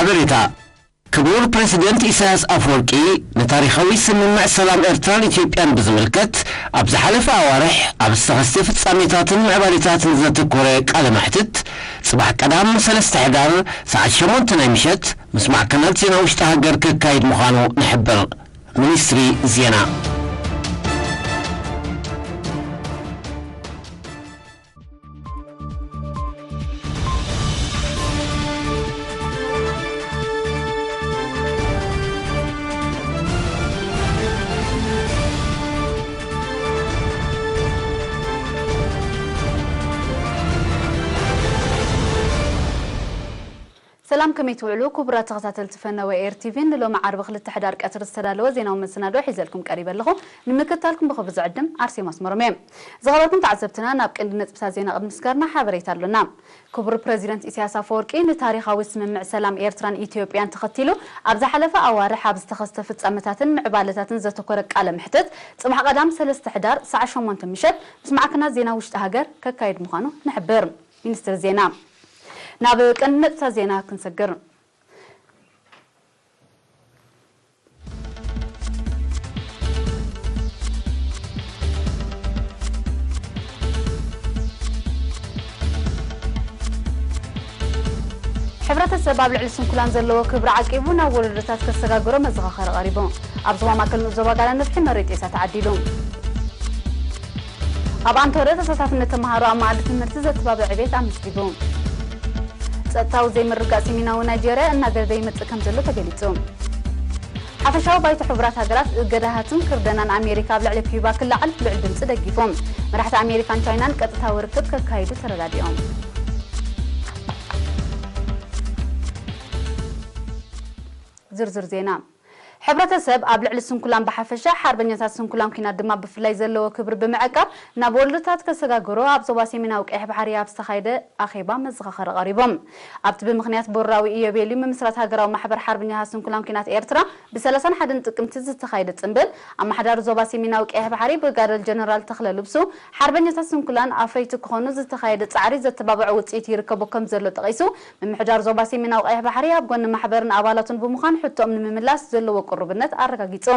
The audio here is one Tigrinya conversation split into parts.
ሓበሬታ። ክቡር ፕረሲደንት ኢሳያስ ኣፈወርቂ ንታሪኻዊ ስምምዕ ሰላም ኤርትራን ኢትዮጵያን ብዝምልከት ኣብ ዝሓለፈ ኣዋርሕ ኣብ ዝተኸስተ ፍጻሜታትን ምዕባሌታትን ዘተኮረ ቃለ መሕትት ጽባሕ ቀዳም ሰለስተ ሕዳር ሰዓት ሸሞንተ ናይ ምሸት ምስ ማዕከናት ዜና ውሽጢ ሃገር ከካይድ ምዃኑ ንሕብር። ሚኒስትሪ ዜና። ሰላም፣ ከመይ ትውዕሉ ክቡራት ተኸታተልቲ ፈነወ ኤር ቲቪ? ንሎሚ ዓርቢ ክልተ ሕዳር ቀትሪ ዝተዳለወ ዜናዊ መሰናዶ ሒዘልኩም ቀሪበ ኣለኹ። ንምክትታልኩም ብኽብሪ ዝዕድም ኣርሴማ ኣስመሮም እየ። ዝኸበርኩም ተዓዘብትና፣ ናብ ቀንዲ ነጥብታት ዜና ቅድሚ ምስጋርና ሓበሬታ ኣሎና። ክቡር ፕረዚደንት ኢሳያስ ኣፈወርቂ ንታሪኻዊ ስምምዕ ሰላም ኤርትራን ኢትዮጵያን ተኸቲሉ ኣብ ዝሓለፈ ኣዋርሕ ኣብ ዝተኸስተ ፍጻመታትን ምዕባለታትን ዘተኮረ ቃለ መሕትት ጽባሕ ቀዳም ሰለስተ ሕዳር ሰዓት ሸሞንተ ምሸት ምስ ማዕከናት ዜና ውሽጢ ሃገር ከካይድ ምዃኑ ንሕብር። ሚኒስትሪ ዜና። ናብ ቀንዲ ነጥብታት ዜና ክንሰግር። ሕብረተሰብ ኣብ ልዕሊ ስንኩላን ዘለዎ ክብሪ ዓቂቡ ናብ ወለዶታት ከሰጋግሮ መዘኻኸሪ ቀሪቡ። ኣብ ዞባ ማእከል ንኡስ ዞባ ጋላ ነፍሒ መሬት ጤሳ ተዓዲሉ። ኣብ ኣንቶረ ተሳታፍነት ተመሃሮ ኣብ መኣዲ ትምህርቲ ዘተባብዕ ዕቤት ኣመዝጊቡ። ጸጥታዊ ዘይምርግጋእ ሰሜናዊ ናይጀርያ እናገደደ ይመጽእ ከም ዘሎ ተገሊጹ። ሓፈሻዊ ባይቶ ሕቡራት ሃገራት እገዳታትን ክርደናን ኣሜሪካ ኣብ ልዕሊ ኪዩባ ክለዓል ብልዑል ድምጺ ደጊፉ። መራሕቲ ኣሜሪካን ቻይናን ቀጥታዊ ርክብ ከካይዱ ተረዳዲኦም። ዝርዝር ዜና። ሕብረተሰብ ኣብ ልዕሊ ስንኩላን ብሓፈሻ፣ ሓርበኛታት ስንኩላን ኲናት ድማ ብፍላይ ዘለዎ ክብሪ ብምዕቃብ ናብ ወለዶታት ከሰጋግሮ ኣብ ዞባ ሰሜናዊ ቀይሕ ባሕሪ ኣብ ዝተኻየደ ኣኼባ መዘኻኸሪ ቀሪቦም። ኣብቲ ብምኽንያት ቦራዊ ኢዮቤልዩ ምምስራት ሃገራዊ ማሕበር ሓርበኛታት ስንኩላን ኲናት ኤርትራ ብሰላሳን ሓደን ጥቅምቲ ዝተኻየደ ጽምብል፣ ኣመሓዳሪ ዞባ ሰሜናዊ ቀይሕ ባሕሪ ብሪጋደር ጀነራል ተኽለ ልብሱ፣ ሓርበኛታት ስንኩላን ኣፍረይቲ ክኾኑ ዝተኻየደ ጻዕሪ ዘተባብዖ ውጽኢት ይርከቦ ከም ዘሎ ጠቒሱ፣ ምምሕዳር ዞባ ሰሜናዊ ቀይሕ ባሕሪ ኣብ ጎኒ ማሕበርን ኣባላቱን ብምዃን ሕቶኦም ንምምላስ ዘለዎ ቅሩብነት ኣረጋጊጹ።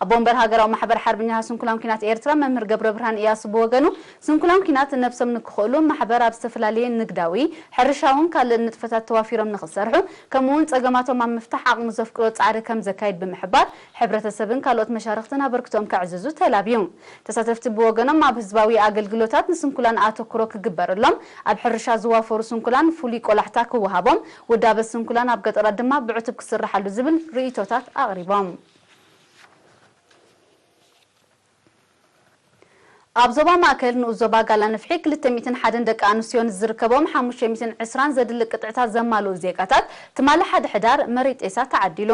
ኣቦ ወንበር ሃገራዊ ማሕበር ሓርበኛታት ስንኩላን ኲናት ኤርትራ መምህር ገብረብርሃን እያሱ ብወገኑ፣ ስንኩላን ኲናት ነብሶም ንክኽእሉ ማሕበር ኣብ ዝተፈላለየ ንግዳዊ፣ ሕርሻውን ካልእን ንጥፈታት ተዋፊሮም ንክሰርሑ፣ ከምኡውን ጸገማቶም ኣብ ምፍታሕ ዓቕሙ ዘፍቅዶ ጻዕሪ ከም ዘካይድ ብምሕባር፣ ሕብረተሰብን ካልኦት መሻርኽትን ኣበርክቶኦም ከዕዝዙ ተላብዩ። ተሳተፍቲ ብወገኖም፣ ኣብ ህዝባዊ ኣገልግሎታት ንስንኩላን ኣተኩሮ ክግበረሎም፣ ኣብ ሕርሻ ዝዋፈሩ ስንኩላን ፍሉይ ቆላሕታ ክወሃቦም፣ ውዳበ ስንኩላን ኣብ ገጠራት ድማ ብዕቱብ ክስርሓሉ ዝብል ርእይቶታት ኣቕሪቦም። ኣብ ዞባ ማእከል ንኡስ ዞባ ጋላ ነፍሒ ክልተ ሚእትን ሓደን ደቂ ኣንስትዮን ዝርከቦም ሓሙሽተ ሚእትን ዕስራን ዘድሊ ቅጥዕታት ዘማልኡ ዜጋታት ትማሊ ሓደ ሕዳር መሬት ጤሳ ተዓዲሉ።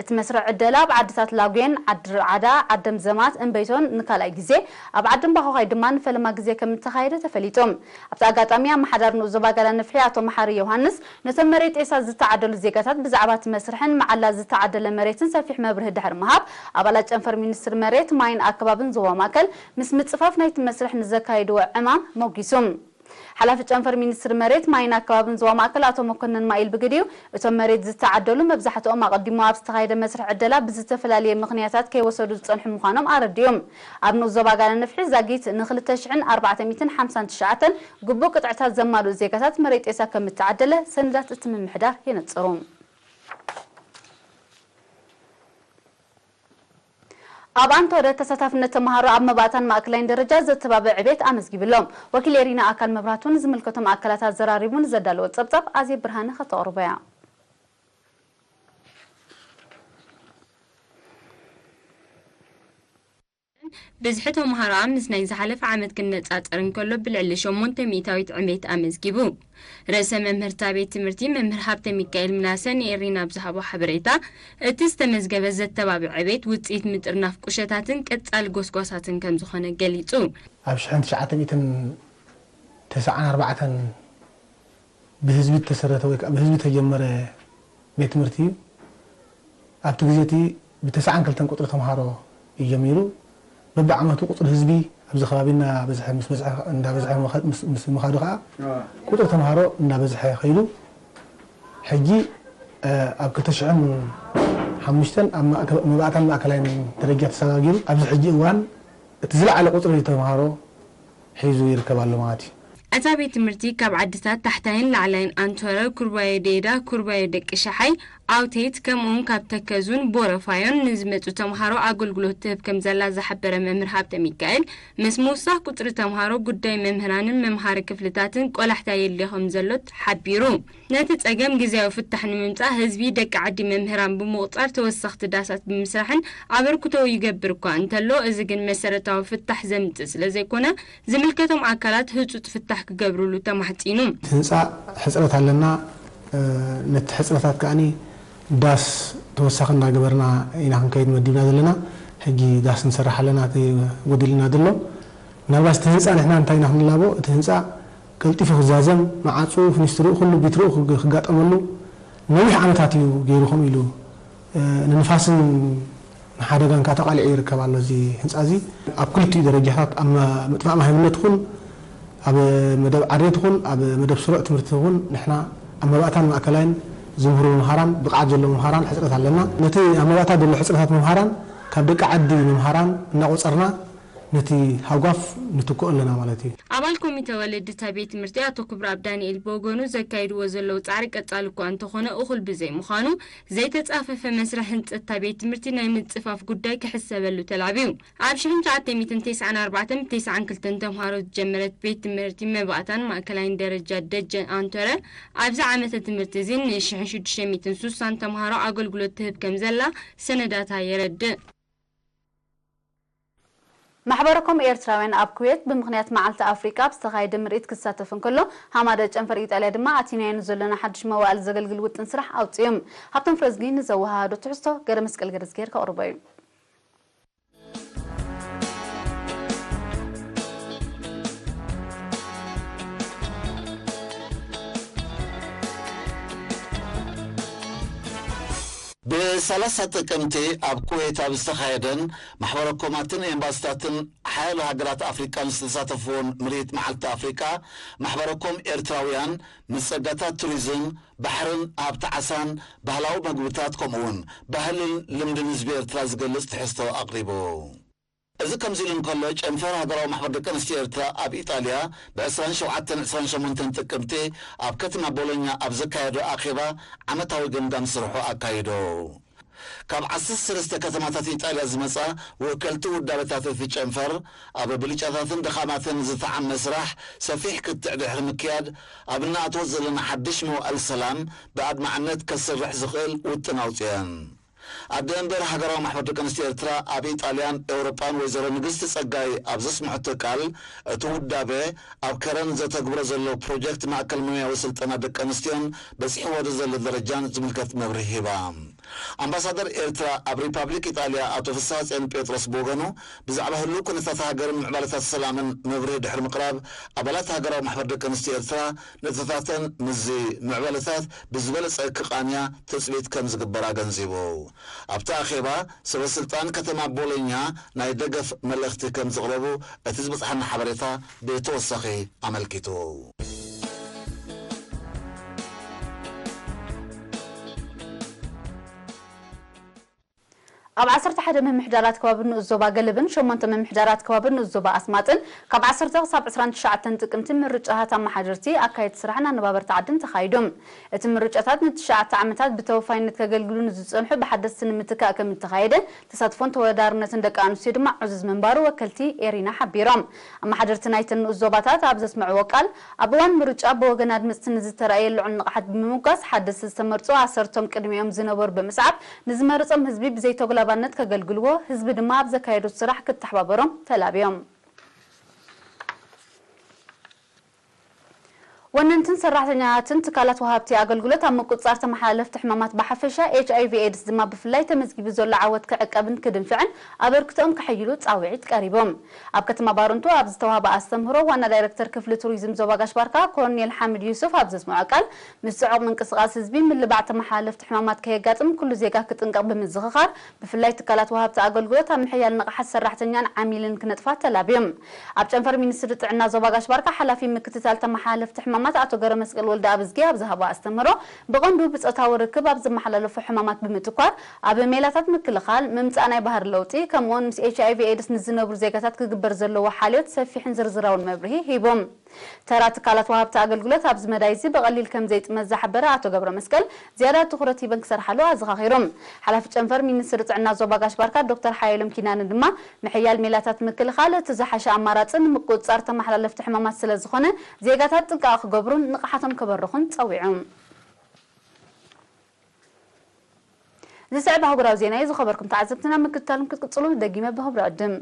እቲ መስርዕ ዕደላ ኣብ ዓድታት ላጉየን፣ ዓዲ ርዓዳ፣ ዓደም ዘማት፣ እምበይቶን ንካልኣይ ግዜ፣ ኣብ ዓዲ እምባኾኻይ ድማ ንፈለማ ግዜ ከም እተኻየደ ተፈሊጡ። ኣብቲ ኣጋጣሚ ኣመሓዳሪ ንኡስ ዞባ ጋላ ነፍሒ ኣቶ መሓሪ ዮሃንስ፣ ነቶም መሬት ጤሳ ዝተዓደሉ ዜጋታት ብዛዕባ እቲ መስርሕን መዓላ ዝተዓደለ መሬትን ሰፊሕ መብርሂ ድሕሪ ምሃብ፣ ኣባላት ጨንፈር ሚኒስትሪ መሬት፣ ማይን ኣከባብን ዞባ ማእከል ምስ ምጽፋፍ ናይቲ መስርሕ ንዘካየድዎ ዕማም ሞጊሱ። ሓላፊ ጨንፈር ሚኒስትሪ መሬት፣ ማይን ኣከባብን ዞባ ማእከል ኣቶ መኮነን ማኢል ብግዲኡ፣ እቶም መሬት ዝተዓደሉ መብዛሕትኦም ኣቐዲሙ ኣብ ዝተኻየደ መስርሕ ዕደላ ብዝተፈላለየ ምኽንያታት ከይወሰዱ ዝጸንሑ ምዃኖም ኣረዲኡ። ኣብ ንኡስ ዞባ ጋላ ነፍሒ ዛጊት ንክልተ ሽሕን ኣርባዕተ ሚእትን ሓምሳን ትሽዓተን ግቡእ ቅጥዕታት ዘማልኡ ዜጋታት መሬት ጤሳ ከም እተዓደለ ሰነዳት እቲ ምምሕዳር የነጽሩ። ኣብ ኣንቶረ ተሳታፍነት ተመሃሮ ኣብ መባእታን ማእከላይን ደረጃ ዘተባብዕ ዕቤት ኣመዝጊቡ ኣሎ። ወኪል ኤሪና ኣካል መብራህቱ ንዝምልከቶም ኣካላት ኣዘራሪቡ ንዘዳለዎ ጸብጻብ ኣዜብ ብርሃነ ከተቕርቦ እያ። ብዝሒ ተምሃሮኣ ምስ ናይ ዝሓለፈ ዓመት ክነጻጸር እንከሎ ብልዕሊ ሸሞንተ ሚእታዊት ዕቤት ኣመዝጊቡ። ርእሰ መምህርታ ቤት ትምህርቲ መምህር ሃብተ ሚካኤል ምናሰ ንኤሪና ኣብ ዝሃቦ ሓበሬታ፣ እቲ ዝተመዝገበ ዘተባብዕ ዕቤት ውጽኢት ምጥርናፍ ቁሸታትን ቀጻሊ ጎስጓሳትን ከም ዝኾነ ገሊጹ። ኣብ ሽሕን ትሽዓተ ሚእትን ተስዓን ኣርባዕተን ብህዝቢ እተሰረተ ወይ ከዓ ብህዝቢ እተጀመረ ቤት ትምህርቲ እዩ። ኣብቲ ግዜ እቲ ብተስዓን ክልተን ቁጽሪ ተምሃሮ እዩ ጀሚሩ። በብዓመቱ ቁጽሪ ህዝቢ ኣብዚ ከባቢ እናበዝሐ ምስ በዝሐ፣ እንዳበዝሐ ምኸ-፣ ምስ፣ ምስ ምኻዱ ከዓ ቁጽሪ ተምሃሮ እንዳበዝሐ ከይዱ ሕጂ ኣብ ክልተ ሽሕን ሓሙሽተን ኣብ ማእከል-፣ መባእታን ማእከላይን ደረጃ ተሰጋጊሩ ኣብዚ ሕጂ እዋን እቲ ዝለዓለ ቁጽሪ ተምሃሮ ሒዙ ይርከብ ኣሎ ማለት እዩ። እታ ቤት ትምህርቲ ካብ ዓድታት ታሕታይን ላዕላይን ኣንቶረ፣ ኩርባዮ ዴዳ፣ ኩርባዮ ደቂ ሸሓይ፣ ኣውቴት፣ ከምኡውን ካብ ተከዙን ቦረፋዮን ንዝመጹ ተምሃሮ ኣገልግሎት ትህብ ከም ዘላ ዝሓበረ መምህር ሃብተ ሚካኤል፣ ምስ ምውሳኽ ቁጽሪ ተምሃሮ ጉዳይ መምህራንን መምሃሪ ክፍልታትን ቆላሕታ የድልዮ ከም ዘሎ ሓቢሩ። ነቲ ጸገም ግዝያዊ ፍታሕ ንምምጻእ ህዝቢ ደቂ ዓዲ መምህራን ብምቑጻር ተወሰኽቲ ዳሳት ብምስራሕን ኣበርክቶ ይገብር እኳ እንተሎ፣ እዚ ግን መሰረታዊ ፍታሕ ዘምጽእ ስለ ዘይኮነ፣ ዝምልከቶም ኣካላት ህጹጽ ፍታሕ ክገብርሉ ተማሕጺኑ። እቲ ህንጻ ሕጽረት ኣለና። እ፣ ነቲ ሕጽረታት ከኣኒ ዳስ ተወሳኺ እንዳገበርና ኢና ክንከይድ መዲብና ዘለና። ሕጂ ዳስ ንሰርሕ ኣለና፣ እቲ ጎዲልና ዘሎ። ምናልባት እቲ ህንጻ ንሕና እንታይ ኢና ክንላቦ፣ እቲ ህንጻ ቀልጢፉ ክዛዘም፣ መዓጹ፣ ፍኒስትሩ፣ ኩሉ ቢትሩ ክግ-፣ ክጋጠመሉ ነዊሕ ዓመታት እዩ ገይሩ። ከምኡ ኢሉ፣ እ፣ ንንፋስን ንሓደጋን ከዓ ተቓሊዑ ይርከብ ኣሎ። እዚ ህንጻ እዚ ኣብ ክልቲኡ ደረጃታት፣ ኣብ መ-፣ ምጥፋእ ማህይምነት ይኹን፣ ኣብ መደብ ዓርየት ይኹን፣ ኣብ መደብ ስሩዕ ትምህርቲ ይኹን፣ ንሕና ኣብ መባእታን ማእከላይን ዝምህሩ መምሃራን፣ ብቕዓት ዘለዎም መምሃራን ሕጽረት ኣለና። ነቲ ኣብ መባእታ ዘሎ ሕጽረታት መምሃራን ካብ ደቂ ዓዲ መምሃራን እናቖጸርና ነቲ ሃጓፍ ንትክኦ ኣለና ማለት እዩ። ኣባል ኮሚተ ወለዲ እታ ቤት ትምህርቲ ኣቶ ክብረኣብ ዳንኤል ብወገኑ፣ ዘካይድዎ ዘለዉ ጻዕሪ ቀጻሊ እኳ እንተኾነ፣ እኹል ብዘይምዃኑ፣ ዘይተጻፈፈ መስርሕ ህንጸት እታ ቤት ትምህርቲ ናይ ምጽፋፍ ጉዳይ ክሕሰበሉ ተላብዩ። ኣብ ሽሕን ትሽዓተ ሚእትን ተስዓን ኣርባዕተን ብ ተስዓን ክልተን ተምሃሮ ዝጀመረት ቤት ትምህርቲ መባእታን ማእከላይን ደረጃ ደጀን ኣንቶረ፣ ኣብዚ ዓመተ ትምህርቲ እዚ ንሽሕን ሽዱሽተ ሚእትን ሱሳን ተምሃሮ ኣገልግሎት ትህብ ከም ዘላ ሰነዳታ የረድእ። ማሕበረኮም ኤርትራውያን ኣብ ኩዌት ብምኽንያት መዓልቲ ኣፍሪቃ ኣብ ዝተኻየደ ምርኢት ክሳተፍ እንከሎ፣ ሃማደ ጨንፈር ኢጣልያ ድማ ኣቲናዮ ንዘሎና ሓድሽ መዋእል ዘገልግል ውጥን ስራሕ ኣውጺኡ። ሃብቶም ፍረዝጊ ንዘወሃሃዶ ትሕዝቶ ገረ መስቀል ገረዝጌር ከቕርቦ እዩ። ብሰላሳ ጥቅምቲ ኣብ ኩዌት ኣብ ዝተኻየደን ማሕበረ ኮማትን ኤምባስታትን ሓያሎ ሃገራት ኣፍሪቃን ዝተሳተፍዎን ምርኢት መዓልቲ ኣፍሪቃ፣ ማሕበረ ኮም ኤርትራውያን ምስ ጸጋታት ቱሪዝም፣ ባሕርን ሃብቲ ዓሳን፣ ባህላዊ መግብታት፣ ከምኡውን ባህልን ልምድን ህዝቢ ኤርትራ ዝገልጽ ትሕዝቶ ኣቕሪቡ። እዚ ከምዚ ኢሉ እንከሎ፣ ጨንፈር ሃገራዊ ማሕበር ደቂ ኣንስትዮ ኤርትራ ኣብ ኢጣልያ ብዕስራን ሸውዓተን ዕስራን ሸሞንተን ጥቅምቲ ኣብ ከተማ ቦሎኛ ኣብ ዘካየዶ ኣኼባ ዓመታዊ ገምጋም ስርሑ ኣካይዶ። ካብ ዓሰርተ ሰለስተ ከተማታት ኢጣልያ ዝመጻ ወከልቲ ውዳበታት እቲ ጨንፈር፣ ኣብ ብልጫታትን ድኻማትን ዝተዓመ ስራሕ ሰፊሕ ክትዕ ድሕሪ ምክያድ፣ ኣብ እንኣትዎ ዘለና ሓድሽ መዋእል ሰላም ብኣድማዕነት ከስርሕ ዝኽእል ውጥን ኣውጺአን። ኣደ መንበር ሃገራዊ ማሕበር ደቂ ኣንስትዮ ኤርትራ ኣብ ኢጣልያን ኤውሮጳን ወይዘሮ ንግስቲ ጸጋይ ኣብ ዘስምዐቶ ቃል፣ እቲ ውዳበ ኣብ ከረን ዘተግብሮ ዘሎ ፕሮጀክት ማእከል ሞያዊ ስልጠና ደቂ ኣንስትዮን በጺሕዎ ዘሎ ደረጃን ዝምልከት መብርሂ ሂባ። ኣምባሳደር ኤርትራ ኣብ ሪፓብሊክ ኢጣልያ ኣቶ ፍስሃጽዮን ጴጥሮስ ብወገኑ፣ ብዛዕባ ህሉው ኩነታት ሃገርን ምዕባለታት ሰላምን መብርሂ ድሕሪ ምቕራብ፣ ኣባላት ሃገራዊ ማሕበር ደቂ ኣንስትዮ ኤርትራ ንጥፈታተን ምስዚ ምዕባለታት ብዝበለጸ ክቓንያ ትጽቢት ከም ዝግበር ኣገንዚቡ። ኣብቲ ኣኼባ፣ ሰበ ስልጣን ከተማ ቦሎኛ ናይ ደገፍ መልእኽቲ ከም ዘቕረቡ እቲ ዝበጽሓና ሓበሬታ ብተወሳኺ ኣመልኪቱ። ኣብ ዓሰርተ ሓደ ምምሕዳራት ከባቢ ንኡስ ዞባ ገለብን ሸሞንተ ምምሕዳራት ከባቢ ንኡስ ዞባ ኣስማጥን ካብ ዓሰርተ ክሳብ ዕስራን ትሽዓተን ጥቅምቲ ምርጫታት ኣመሓደርቲ፣ ኣካየድቲ ስራሕን ኣነባበርቲ ዓድን ተኻይዱ። እቲ ምርጫታት ንትሽዓተ ዓመታት ብተወፋይነት ከገልግሉ ንዝጸንሑ ብሓደስቲ ንምትካእ ከም እተኻየደ፣ ተሳትፎን ተወዳዳርነትን ደቂ ኣንስትዮ ድማ ዕዙዝ ምንባሩ ወከልቲ ኤሪና ሓቢሮም። ኣመሓደርቲ ናይተን ንኡስ ዞባታት ኣብ ዘስምዕዎ ቃል፣ ኣብ እዋን ምርጫ ብወገን ኣድመጽቲ ንዝተራእየ ልዑል ንቕሓት ብምምጓስ፣ ሓደስቲ ዝተመርጹ ኣሰርቶም ቅድሚኦም ዝነበሩ ብምስዓብ፣ ንዝመረጾም ህዝቢ ብዘይተጉላባነት ከገልግልዎ፣ ህዝቢ ድማ ኣብ ዘካየዱት ስራሕ ክተሓባበሮም ተላብዮም። ወነንትን ሰራሕተኛታትን ትካላት ወሃብቲ ኣገልግሎት ኣብ ምቁጽጻር ተመሓላለፍቲ ሕማማት ብሓፈሻ፣ ኤች ኣይ ቪ ኤድስ ድማ ብፍላይ ተመዝጊቡ ዘሎ ዓወት ክዕቀብን ክድንፍዕን ኣበርክቶኦም ከሐይሉ ጻውዒት ቀሪቦም። ኣብ ከተማ ባረንቱ ኣብ ዝተዋህበ ኣስተምህሮ፣ ዋና ዳይረክተር ክፍሊ ቱሪዝም ዞባ ጋሽ ባርካ ኮርኔል ሓምድ ዩሱፍ ኣብ ዘስምዖ ቃል፣ ምስ ጽዑቕ ምንቅስቓስ ህዝቢ ምልባዕ ተመሓላለፍቲ ሕማማት ከየጋጥም ኩሉ ዜጋ ክጥንቀቕ ብምዝኽኻር፣ ብፍላይ ትካላት ወሃብቲ ኣገልግሎት ኣብ ምሕያል ንቕሓት ሰራሕተኛን ዓሚልን ክነጥፋ ተላብዮም። ኣብ ጨንፈር ሚኒስትሪ ጥዕና ዞባ ጋሽ ባርካ ሓላፊ ምክትታል ተመሓላለፍቲ ሕማማት ማት ኣቶ ገብረመስቀል ወልደኣብዝጊ ኣብ ዝሃቦ ኣስተምህሮ፣ ብቐንዱ ብጾታዊ ርክብ ኣብ ዝመሓላለፉ ሕማማት ብምትኳር፣ ኣብ ሜላታት ምክልኻል፣ ምምጻእ ናይ ባህሪ ለውጢ፣ ከምኡውን ምስ ኤች ኣይ ቪ ኤድስ ንዝነብሩ ዜጋታት ክግበር ዘለዎ ሓልዮት ሰፊሕን ዝርዝራውን መብርሂ ሂቦም። ተራ ትካላት ወሃብቲ ኣገልግሎት ኣብዚ መዳይ እዚ ብቐሊል ከም ዘይጥመት ዝሓበረ ኣቶ ገብረመስቀል፣ ዝያዳ ትኹረት ሂበን ክሰርሓሉ ኣዘኻኺሮም። ሓላፊ ጨንፈር ሚኒስትሪ ጥዕና ዞባ ጋሽ ባርካ ዶክተር ሓየሎም ኪዳነ ድማ፣ ምሕያል ሜላታት ምክልኻል እቲ ዝሓሸ ኣማራጺ ንምቁጽጻር ተመሓላለፍቲ ሕማማት ስለ ዝኾነ፣ ዜጋታት ጥንቃቐ ክገብሩን ንቕሓቶም ከበርኹን ጸዊዖም። ዝስዕብ ኣህጉራዊ ዜና እዩ። ዝኸበርኩም ተዓዘብትና፣ ምክትታልኩም ክትቅጽሉ ደጊመ ብኽብሪ ዕድም።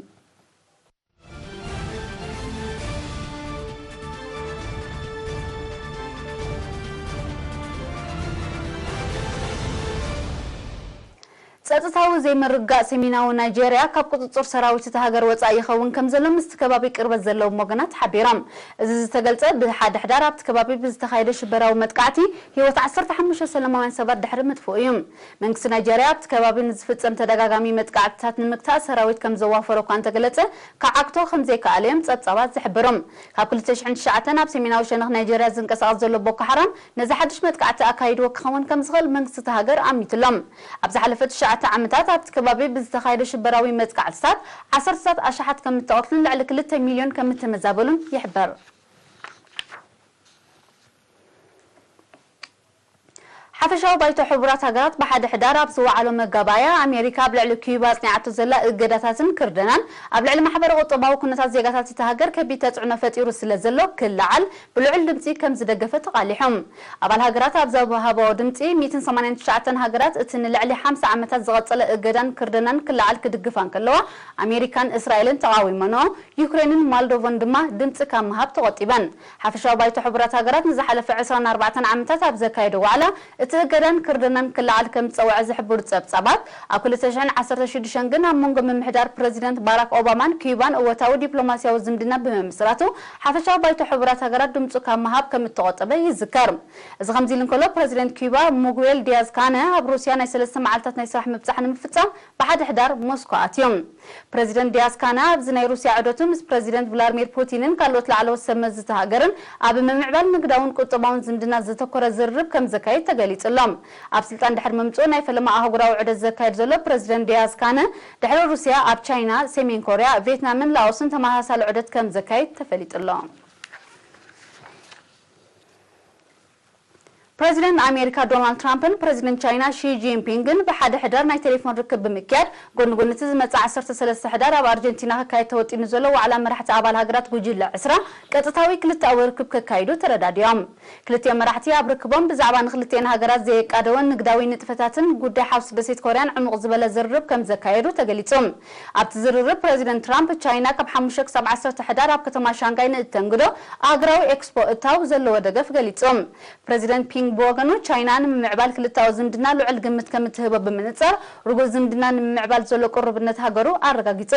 ጸጥታዊ ዘይምርግጋእ ሰሜናዊ ናይጄርያ ካብ ቁጽጽር ሰራዊት እታ ሃገር ወጻኢ ይኸውን ከም ዘሎ ምስቲ ከባቢ ቅርበት ዘለዎም ወገናት ሓቢሮም። እዚ ዝተገልጸ ብሓደ ሕዳር ኣብቲ ከባቢ ብዝተኻየደ ሽበራዊ መጥቃዕቲ ህይወት ዓሰርተ ሓሙሽተ ሰላማውያን ሰባት ድሕሪ ምጥፍኡ እዩ። መንግስቲ ናይጄርያ ኣብቲ ከባቢ ንዝፍጸም ተደጋጋሚ መጥቃዕትታት ንምግታእ ሰራዊት ከም ዘዋፈሮ እኳ እንተገለጸ፣ ክዓግቶ ከም ዘይከኣለ እዮም ጸብጻባት ዝሕብሩ። ካብ ክልተ ሽሕን ትሽዓተን ኣብ ሰሜናዊ ሸነኽ ናይጄርያ ዝንቀሳቐስ ዘሎ ቦኮ ሓራም ነዚ ሓድሽ መጥቃዕቲ ኣካይድዎ ክኸውን ከም ዝኽእል መንግስቲ እታ ሃገር ኣሚቱሎም። ኣብ ዝሓለፈ ትሽዓተ ዓመታት ኣብቲ ከባቢ ብዝተኻየደ ሽበራዊ መጥቃዕትታት ዓሰርተታት ኣሽሓት ከም እተቐትሉን ልዕሊ ክልተ ሚልዮን ከም እተመዛበሉን ይሕበር። ሓፈሻዊ ባይቶ ሕቡራት ሃገራት ብሓደ ሕዳር ኣብ ዝወዓሎ መጋባእያ፣ ኣሜሪካ ኣብ ልዕሊ ኪዩባ ኣጽኒዓቶ ዘላ እገዳታትን ክርደናን ኣብ ልዕሊ ማሕበረ ቁጠባዊ ኩነታት ዜጋታት እታ ሃገር ከቢድ ተጽዕኖ ፈጢሩ ስለ ዘሎ ክለዓል ብልዑል ድምጺ ከም ዝደገፈ ተቓሊሖም። ኣባል ሃገራት ኣብ ዝሃብኦ ድምጺ፣ ሚእትን ሰማንያን ትሽዓተን ሃገራት እቲ ንልዕሊ ሓምሳ ዓመታት ዝቐጸለ እገዳን ክርደናን ክለዓል ክድግፋ እንከለዋ፣ ኣሜሪካን እስራኤልን ተቓዊመንኦ። ዩክሬንን ማልዶቮን ድማ ድምጺ ካብ ምሃብ ተቖጢበን። ሓፈሻዊ ባይቶ ሕቡራት ሃገራት ንዝሓለፈ ዕስራን ኣርባዕተን ዓመታት ኣብ ዘካየዶ ዋዕላ፣ እቲ እገዳን ክርደናን ክለዓል ከም ዝጸውዐ ዝሕብሩ ጸብጻባት፣ ኣብ ክልተ ሽሕን ዓሰርተ ሽዱሽተን ግን ኣብ መንጎ ምምሕዳር ፕረዚደንት ባራክ ኦባማን ኪዩባን እወታዊ ዲፕሎማስያዊ ዝምድና ብምምስራቱ፣ ሓፈሻዊ ባይቶ ሕቡራት ሃገራት ድምጹ ካብ ምሃብ ከም እተቖጠበ ይዝከር። እዚ ከምዚ ኢሉ እንከሎ፣ ፕረዚደንት ኪዩባ ሙጉዌል ዲያዝ ካነ ኣብ ሩስያ ናይ ሰለስተ መዓልታት ናይ ስራሕ ምብጻሕ ንምፍጻም ብሓደ ሕዳር ሞስኮ ኣትዮም። ፕረዚደንት ዲያዝ ካነ ኣብዚ ናይ ሩስያ ዑደቱ ምስ ፕረዚደንት ቭላድሚር ፑቲንን ካልኦት ላዕለዎት ሰብ መዚ እታ ሃገርን ኣብ ምምዕባል ንግዳውን ቁጠባውን ዝምድና ዘተኮረ ዝርርብ ከም ዘካይድ ተገሊጹ ኣሎ። ኣብ ስልጣን ድሕሪ ምምጽኡ ናይ ፈለማ ኣህጉራዊ ዑደት ዘካይድ ዘሎ ፕረዚደንት ዲያዝ ካነ፣ ድሕሪ ሩስያ ኣብ ቻይና፣ ሰሜን ኮርያ፣ ቪየትናምን ላኦስን ተመሳሳሊ ዑደት ከም ዘካይድ ተፈሊጡ ኣሎ። ፕረዚደንት ኣሜሪካ ዶናልድ ትራምፕን ፕረዚደንት ቻይና ሺ ጂንፒንግን ብሓደ ሕዳር ናይ ቴሌፎን ርክብ ብምክያድ፣ ጎኒ ጎኒ እቲ ዝመጽእ ዓሰርተ ሰለስተ ሕዳር ኣብ ኣርጀንቲና ክካየድ ተወጢኑ ዘሎ ዋዕላ መራሕቲ ኣባል ሃገራት ጉጅለ ዕስራ ቀጥታዊ ክልተኣዊ ርክብ ከካይዱ ተረዳዲኦም። ክልቲኦም መራሕቲ ኣብ ርክቦም ብዛዕባ ንክልቲኤን ሃገራት ዘየቃደወን ንግዳዊ ንጥፈታትን ጉዳይ ሓውሲ ደሴት ኮርያን ዕሙቕ ዝበለ ዝርርብ ከም ዘካየዱ ተገሊጹ። ኣብቲ ዝርርብ ፕረዚደንት ትራምፕ ቻይና ካብ ሓሙሽተ ክሳብ ዓሰርተ ሕዳር ኣብ ከተማ ሻንጋይ ንእተንግዶ ኣህጉራዊ ኤክስፖ እታው ዘለዎ ደገፍ ገሊጹ። ፕረዚደንት ፒንግ ብወገኑ፣ ቻይና ንምምዕባል ክልተኣዊ ዝምድና ልዑል ግምት ከም እትህቦ ብምንጻር፣ ርጉእ ዝምድና ንምምዕባል ዘሎ ቅሩብነት ሃገሩ ኣረጋጊጹ።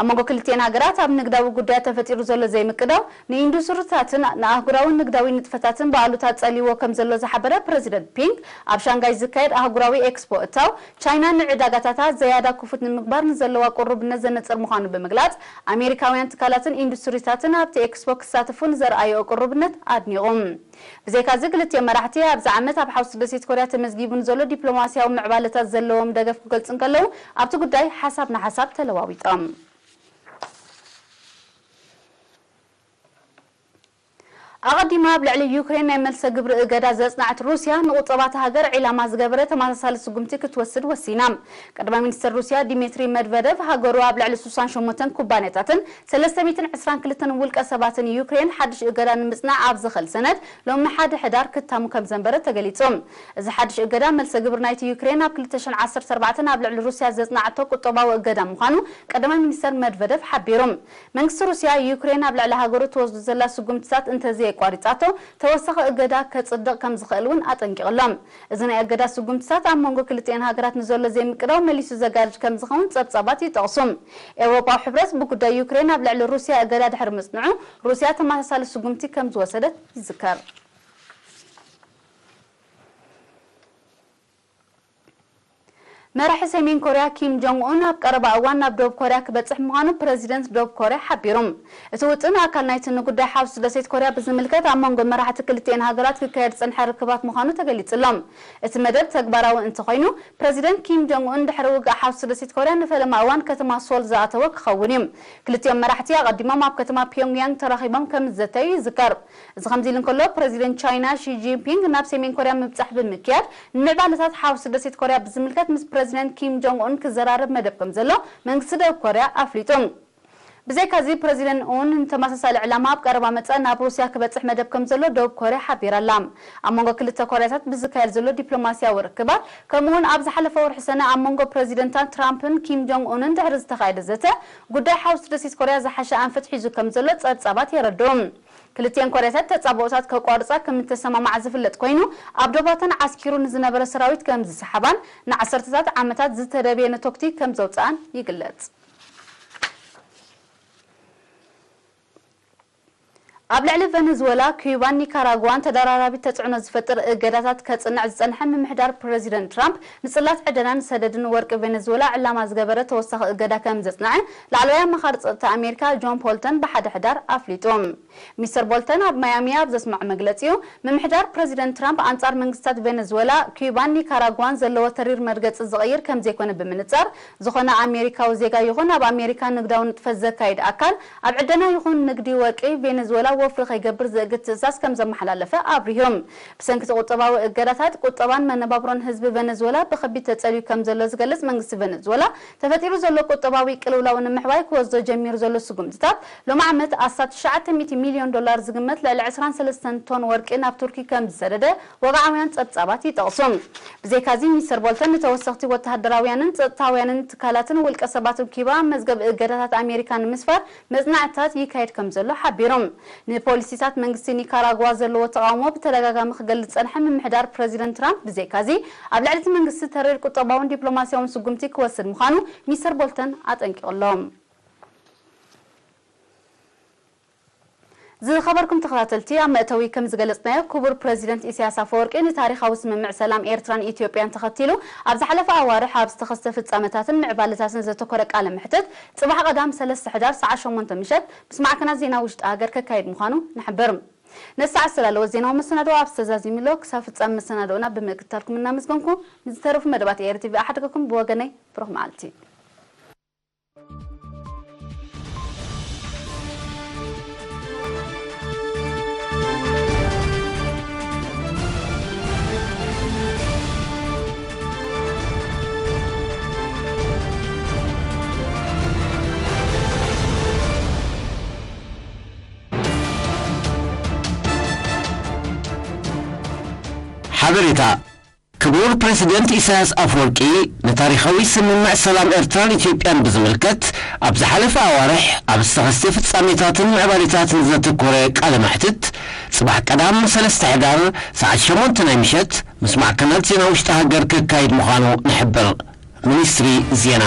ኣብ መንጎ ክልቲኤን ሃገራት ኣብ ንግዳዊ ጉዳያት ተፈጢሩ ዘሎ ዘይምቅዳው፣ ንኢንዱስትሪታትን ንኣህጉራዊ ንግዳዊ ንጥፈታትን ብኣሉታ ጸልይዎ ከም ዘሎ ዝሓበረ ፕረዚደንት ፒንግ፣ ኣብ ሻንጋይ ዝካየድ ኣህጉራዊ ኤክስፖ እታው፣ ቻይና ንዕዳጋታታ ዘያዳ ክፉት ንምግባር ንዘለዋ ቅሩብነት ዘነጽር ምዃኑ ብምግላጽ፣ ኣሜሪካውያን ትካላትን ኢንዱስትሪታትን ኣብቲ ኤክስፖ ክሳተፉ ንዘርኣየኦ ቅሩብነት ኣድኒቑ። ብዘይካዚ፣ ክልቲኦም መራሕቲ ኣብዚ ዓመት ኣብ ሓውሲ ደሴት ኮርያ ተመዝጊቡ ንዘሎ ዲፕሎማስያዊ ምዕባለታት ዘለዎም ደገፍ ክገልጹ እንከለዉ፣ ኣብቲ ጉዳይ ሓሳብ ንሓሳብ ተለዋዊጦም። ኣቐዲማ ኣብ ልዕሊ ዩክሬን ናይ መልሰ ግብሪ እገዳ ዘጽንዐት ሩስያ፣ ንቁጠባ እታ ሃገር ዒላማ ዝገበረ ተመሳሳሊ ስጉምቲ ክትወስድ ወሲና። ቀዳማይ ሚኒስትር ሩስያ ዲሚትሪ መድቨደቭ፣ ሃገሩ ኣብ ልዕሊ ስሳን ሸሞንተን ኩባንያታትን ሰለስተ ሚእትን ዕስራን ክልተን ውልቀ ሰባትን ዩክሬን ሓድሽ እገዳ ንምጽናዕ ኣብ ዝኸል ሰነድ ሎሚ ሓደ ሕዳር ክታሙ ከም ዘንበረ ተገሊጹ። እዚ ሓድሽ እገዳ፣ መልሰ ግብሪ ናይቲ ዩክሬን ኣብ ክልተ ሽሕን ዓሰርተ ኣርባዕተን ኣብ ልዕሊ ሩስያ ዘጽናዕቶ ቁጠባዊ እገዳ ምዃኑ ቀዳማይ ሚኒስተር መድቨደቭ ሓቢሩ። መንግስቲ ሩስያ፣ ዩክሬን ኣብ ልዕሊ ሃገሩ ትወስዶ ዘላ ስጉምትታት እንተዘየቋሪጻቶ፣ ተወሳኺ እገዳ ከጽድቕ ከም ዝኽእል እውን ኣጠንቂቑ ኣሎ። እዚ ናይ እገዳ ስጉምትታት ኣብ መንጎ ክልቲኤን ሃገራት ንዘሎ ዘይምቅዳው መሊሱ ዘጋድድ ከም ዝኸውን ጸብጻባት ይጠቕሱ። ኤውሮጳዊ ሕብረት ብጉዳይ ዩክሬን ኣብ ልዕሊ ሩስያ እገዳ ድሕሪ ምጽንዑ፣ ሩስያ ተመሳሳሊ ስጉምቲ ከም ዝወሰደት ይዝከር። መራሒ ሰሜን ኮርያ ኪም ጆንግ ኡን ኣብ ቀረባ እዋን ናብ ደቡብ ኮርያ ክበጽሕ ምዃኑ ፕረዚደንት ደቡብ ኮርያ ሓቢሩ። እቲ ውጥን ኣካል ናይቲ ንጉዳይ ሓውሲ ደሴት ኮርያ ብዝምልከት ኣብ መንጎ መራሕቲ ክልቲኤን ሃገራት ክካየድ ዝጸንሐ ርክባት ምዃኑ ተገሊጹ ኣሎ። እቲ መደብ ተግባራዊ እንተኾይኑ፣ ፕረዚደንት ኪም ጆንግ ኡን ድሕሪ ውግእ ሓውሲ ደሴት ኮርያ ንፈለማ እዋን ከተማ ሶል ዝኣተወ ክኸውን እዩ። ክልቲኦም መራሕቲ ኣቐዲሞም ኣብ ከተማ ፒዮንግያንግ ተራኺቦም ከም ዝዘተዩ ይዝከር። እዚ ከምዚ ኢሉ እንከሎ፣ ፕረዚደንት ቻይና ሺ ጂንፒንግ ናብ ሰሜን ኮርያ ምብጻሕ ብምክያድ፣ ንምዕባለታት ሓውሲ ደሴት ኮርያ ብዝምልከት ምስ ፕረዚደንት ኪም ጆንግ ኡን ክዘራረብ መደብ ከም ዘሎ መንግስቲ ደቡብ ኮርያ ኣፍሊጡ። ብዘይካዚ፣ ፕረዚደንት ኡን ንተመሳሳሊ ዕላማ ኣብ ቀረባ መጻኢ ናብ ሩስያ ክበጽሕ መደብ ከም ዘሎ ደቡብ ኮርያ ሓቢራ ኣላ። ኣብ መንጎ ክልተ ኮርያታት ብዝካየድ ዘሎ ዲፕሎማስያዊ ርክባት፣ ከምኡውን ኣብ ዝሓለፈ ወርሒ ሰነ ኣብ መንጎ ፕረዚደንታት ትራምፕን ኪም ጆንግ ኡንን ድሕሪ ዝተኻየደ ዘተ፣ ጉዳይ ሓውሲ ደሴት ኮርያ ዝሓሸ ኣንፈት ሒዙ ከም ዘሎ ጸብጻባት የረድኡ። ክልቲኤን ኮርያታት ተጻብኦታት ከቋርጻ ከም እተሰማማዓ ዝፍለጥ ኮይኑ፣ ኣብ ዶባተን ዓስኪሩ ንዝነበረ ሰራዊት ከም ዝሰሓባን ንዓሰርተታት ዓመታት ዝተደብየ ነቶክቲ ከም ዘውጽኣን ይግለጽ። ኣብ ልዕሊ ቨነዝወላ፣ ኪዩባን ኒካራጓን ተደራራቢ ተጽዕኖ ዝፈጥር እገዳታት ከጽንዕ ዝጸንሐ ምምሕዳር ፕረዚደንት ትራምፕ፣ ንጽላት ዕደናን ሰደድን ወርቂ ቬነዝወላ ዕላማ ዝገበረ ተወሳኺ እገዳ ከም ዘጽንዐ ላዕለዋይ ኣማኻሪ ጸጥታ ኣሜሪካ ጆን ቦልተን ብሓደ ሕዳር ኣፍሊጡ። ሚስተር ቦልተን ኣብ ማያሚ ኣብ ዘስምዖ መግለጺኡ፣ ምምሕዳር ፕረዚደንት ትራምፕ ኣንጻር መንግስታት ቬነዝወላ፣ ኪዩባን ኒካራጓን ዘለዎ ተሪር መርገጺ ዝቕይር ከም ዘይኮነ ብምንጻር፣ ዝኾነ ኣሜሪካዊ ዜጋ ይኹን ኣብ ኣሜሪካ ንግዳዊ ንጥፈት ዘካይድ ኣካል፣ ኣብ ዕደና ይኹን ንግዲ ወርቂ ቬነዝወላ ወፍሪ ከይገብር ዝእግድ ትእዛዝ ከም ዘመሓላለፈ ኣብሪሁ። ብሰንኪ እቲ ቁጠባዊ እገዳታት፣ ቁጠባን መነባብሮን ህዝቢ ቬነዝወላ ብኸቢድ ተጸልዩ ከም ዘሎ ዝገልጽ መንግስቲ ቬነዝወላ፣ ተፈጢሩ ዘሎ ቁጠባዊ ቅልውላው ንምሕዋይ ክወስዶ ጀሚሩ ዘሎ ስጉምትታት፣ ሎሚ ዓመት ኣስታት ትሽዓተ ሚእቲ ሚልዮን ዶላር ዝግመት ልዕሊ ዕስራን ሰለስተን ቶን ወርቂ ናብ ቱርኪ ከም ዝሰደደ ወግዓውያን ጸብጻባት ይጠቕሱ። ብዘይካዚ፣ ሚስተር ቦልተን ንተወሰኽቲ ወተሃደራውያንን ጸጥታውያንን ትካላትን ውልቀ ሰባትን ኪባ ኣብ መዝገብ እገዳታት ኣሜሪካ ንምስፋር መጽናዕትታት ይካየድ ከም ዘሎ ሓቢሩ። ንፖሊሲታት መንግስቲ ኒካራጓ ዘለዎ ተቓውሞ ብተደጋጋሚ ክገልጽ ዝጸንሐ ምምሕዳር ፕረዚደንት ትራምፕ፣ ብዘይካዚ ኣብ ልዕሊ እቲ መንግስቲ ተሪር ቁጠባውን ዲፕሎማስያውን ስጉምቲ ክወስድ ምዃኑ ሚስተር ቦልተን ኣጠንቂቑ ኣሎ። ዝኸበርኩም ተኸታተልቲ፣ ኣብ መእተዊ ከም ዝገለጽናዮ፣ ክቡር ፕረዚደንት ኢሳያስ ኣፈወርቂ ንታሪኻዊ ስምምዕ ሰላም ኤርትራን ኢትዮጵያን ተኸቲሉ፣ ኣብ ዝሓለፈ ኣዋርሕ ኣብ ዝተኸስተ ፍጻመታትን ምዕባለታትን ዘተኮረ ቃለ መሕትት፣ ጽባሕ ቀዳም ሰለስተ ሕዳር ሰዓት ሸሞንተ ምሸት ምስ ማዕከናት ዜና ውሽጢ ሃገር ከካይድ ምዃኑ ንሕብር። ነዚ ሰዓት ዝተዳለወ ዜናዊ መሰናድኦ ኣብዚ ተዛዚሙ ኣሎ። ክሳብ ፍጻመ መሰናድኦና ብምክትታልኩም እናመስገንኩ፣ ንዝተረፉ መደባት ኤሪ ቲቪ ኣሓድገኩም ብወገነይ ብሩኽ መዓልቲ። ሓበሬታ። ክቡር ፕረሲደንት ኢሳያስ ኣፈወርቂ፣ ንታሪኻዊ ስምምዕ ሰላም ኤርትራን ኢትዮጵያን ብዝምልከት፣ ኣብ ዝሓለፈ ኣዋርሕ ኣብ ዝተኸስተ ፍጻሜታትን ምዕባሌታትን ዘተኮረ ቃለ መሕትት፣ ጽባሕ ቀዳም ሰለስተ ሕዳር ሰዓት ሸሞንተ ናይ ምሸት፣ ምስ ማዕከናት ዜና ውሽጢ ሃገር ከካይድ ምዃኑ ንሕብር። ሚኒስትሪ ዜና።